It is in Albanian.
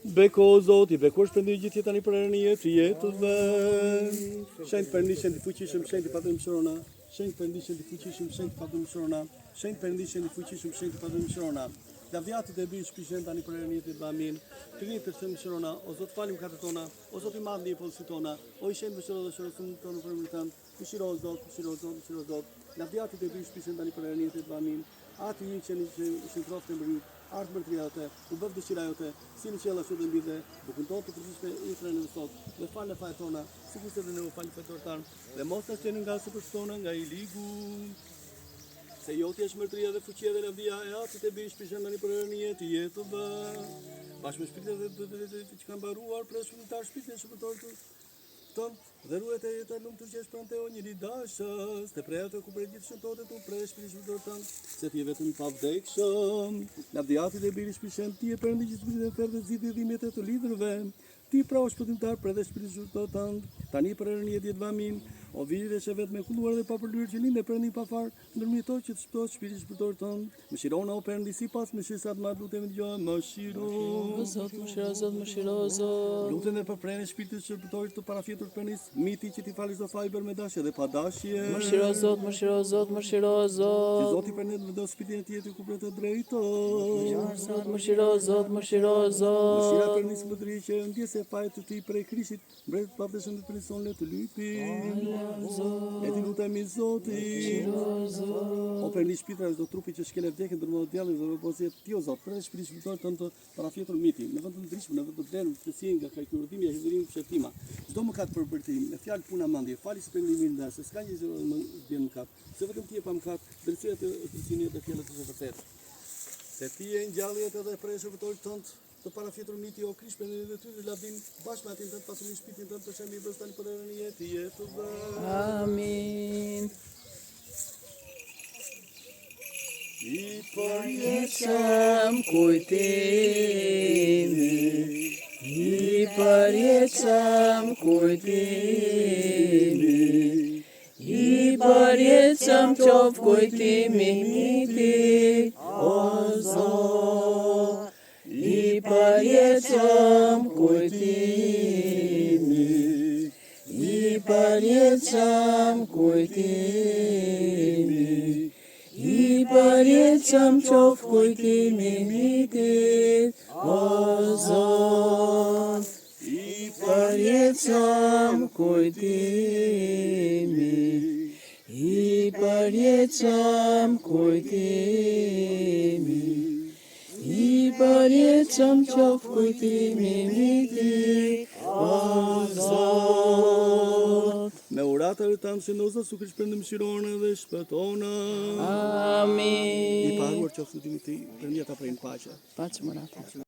Beko o Zot, i bekuar është Perëndi gjithë tani për herën e jetë, jetëve. Shenjt Perëndi, shenjt i fuqishëm, shenjt i pavdekshëm mëshirona. Shenjt Perëndi, shenjt i fuqishëm, shenjt i pavdekshëm mëshirona. Shenjt Perëndi, shenjt i fuqishëm, shenjt i pavdekshëm mëshirona. Lavdi Atit e Birit Shpirtit Shenjt tani për herën e jetë, jetëve. Amin. Trini të shenjtë mëshirona, o Zot fali mëkatet tona, o Zot i madh ndihmë hollësitë tona, o i shenjtë mëshiro dhe shëro sëmundjet tona për emrin tënd. Mëshiro o Zot, mëshiro o Zot, mëshiro o Zot. Lavdi Atit e Birit Shpirtit Shenjt tani për herën e jetë, jetëve. Amin. Ati ynë që je në qiej, u shenjtëroftë emri yt, ardhtë mbretëria jote, u bëftë dëshira jote, si në qiell ashtu edhe mbi dhe, bukën tonë të përditshme jepna neve sot, dhe falna fajet tona, sikurse dhe ne u falim fajtorëve tanë, dhe mos na çoni në ngasje por shpëtona nga i ligu. Se joti është mbretëria dhe fuqia dhe lavdia e Atit e Birit Shpirtit Shenjt tani për herën e jetë jetëve. Bashkë me shpirtin e të të që kanë mbaruar, prej shpëtimtar shpirtin e shërbëtorit tënd dhe ruajte jeta lumtur që është pranë teje o njeridashës, të prej atë ku prej gjithë shëntote tu prej shpirtin shërbëtorit tënd, se ti je vetëm i pavdekshëm. Lavdi Atit e Birit Shpirtit Shenjt, ti je Perëndi që zbrit në ferr dhe zgjidhe dhimbjet e të lidhurve. Ti pra o shpëtimtar prej dhe shpirtin shërbëtorit tënd, tani për herën e jetë jetëve amin. O virgjëreshë e vetme e kulluar dhe papërlyer që linde Perëndinë pa farë, Ndërmjeto që të shpëtohet shpirti i shërbëtorit tënd. Mëshirona o Perëndi sipas mëshirës së madhe lutemi dëgjo e mëshiro. O Zot, mëshiro, Zot, mëshiro, Zot. Lutem dhe për prenë e shpirtit të shërbëtorit të parafjetur të Perëndisë, miti që t'i falë çdo faj bërë me dashje dhe pa dashje. Mëshiro, Zot, mëshiro, Zot, mëshiro, Zot. Që Zoti Perëndi të vendosë shpirtin e tij aty ku pret të drejtë. Zot, mëshiro, Zot, mëshiro, Zot. Mëshira e Perëndisë mbretëri që ndjesë e fajit të tij prej Krishtit Mbretit të pavdekshëm dhe Perëndisë sonë le të lypim. Le t'i lutemi Zotit. O Perëndi shpirtra e çdo trupi që shkel e vdekjen ndërmend djallin dhe robozjet ti o Zot, prej shpirtin shërbëtorit tënd të parafjetur miti, në vend të ndritshëm, në vend të blerë, në nga ka ky urdhimi e hidhërimi psherëtima. Çdo mëkat për bërtim, me fjalë punë a mendje, fali si Perëndi mirë ndash, se s'ka një gjë më bën mëkat, se vetëm ti je pa mëkat, drejtësia të drejtësinë dhe fjala të vërtetë. Se ti je ngjallje edhe prej shërbëtorit tënd Të parafjetur miti o Krisht Perëndi dhe ty dhe lavdinë bashkë me atin tënd pasurinë shpirtin tënd të shenjtë mirëbërës tani për herën e jetë jetëve. Amin. I përjetshëm kujtimi, i përjetshëm kujtimi, i përjetshëm qoftë kujtimi miti, o Zot. I përjetshëm kujtimi, i përjetshëm kujtimi, i përjetshëm qoftë kujtimi mitit, o Zot. I përjetshëm kujtimi, i përjetshëm kujtimi, I përjetshëm qoftë kujtimi miti, o Zot. Me uratë e tënd që në Zot Jezu Krisht Perëndi mëshirona dhe shpëtona. Amin. I paharruar qoftë kujtimi i tij, Perëndia ta prehtë në paqe. Paç murata.